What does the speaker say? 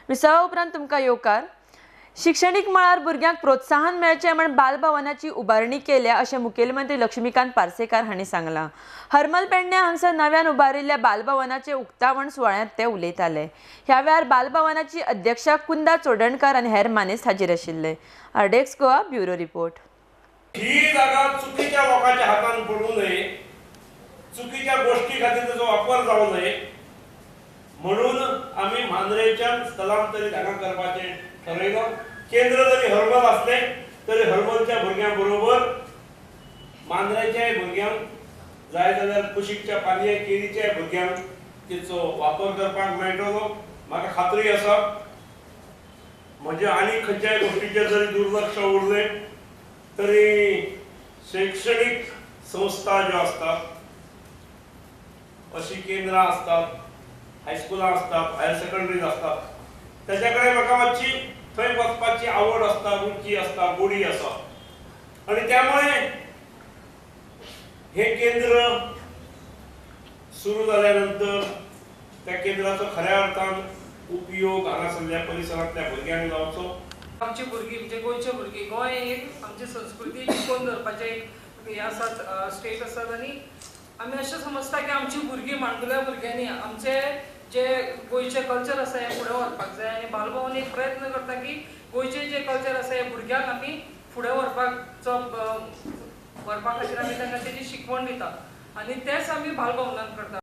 विसवा उपरांत तुमकां येवकार. शिक्षणीक मळार भुरग्यांक प्रोत्साहन मेळचें म्हण बालभवनाची उबारणी केल्या अशें मुखेलमंत्री लक्ष्मीकांत पार्सेकार हांणी सांगलां. हरमल पेडण्यां हांगसर नव्यान उबारिल्ल्या बालभवनाचे उक्तावण सुवाळ्यांत ते उलयताले. ह्या वेळार बालभवनाची अध्यक्षा कुंदा चोडणकार आनी हेर मानेस्त हाजीर आशिल्ले. RDX Goa bureau report. ही जागा चुकीच्या लोकांच्या हातान पडू नये, चुकीच्या गोष्टी खातीर त्याचो वापर जावं नये म्हणून आमी मांद्रेच्यान स्थलांतरीत हांगा करपाचें ठरयलां. केंद्र जरी हरमल असलें तरी हरमलच्या भुरग्यां बरोबर मांद्रेच्याय भुरग्यांक जाय जाल्यार कुशीकच्या पालये केरीच्याय भुरग्यांक तेचो वापर करपाक मेळटलो. म्हाका खात्री आसा, म्हणजे आनी खंयच्याय गोष्टीचेर जरी दुर्लक्ष उरलें तरी शैक्षणिक संस्था ज्यो आसतात, अशी केंद्रां आसतात, हायस्कुलां आसतात, हायर सेकंडरीज आसतात, त्याच्या कडेन म्हाका मातशी थंय वचपाची आवड आसता, रुची आसता, गोडी आसा आनी त्यामुळे हे केंद्र सुरू जाल्या नंतर त्या केंद्राचो खऱ्या अर्थान उपयोग हांगासरल्या परिसरांतल्या भुरग्यांक जावचो. आमची भुरगीं म्हणजे गोंयचे भुरगीं, गोंय एक आमची संस्कृती टिकोवन दवरपाचें एक हें आसात, स्टेट आसात आनी आमी अशें समजता की आमची भुरगीं मांडुल्या भुरग्यांनी आमचे जे गोंयचें कल्चर आसा हें फुडें व्हरपाक जाय आनी बालभवन एक प्रयत्न करता की गोंयचें जें कल्चर आसा हें भुरग्यांक आमी फुडें व्हरपाचो व्हरपा खातीर आमी तांकां तेजी शिकवण दिता आनी तेंच आमी बालभवनान करता.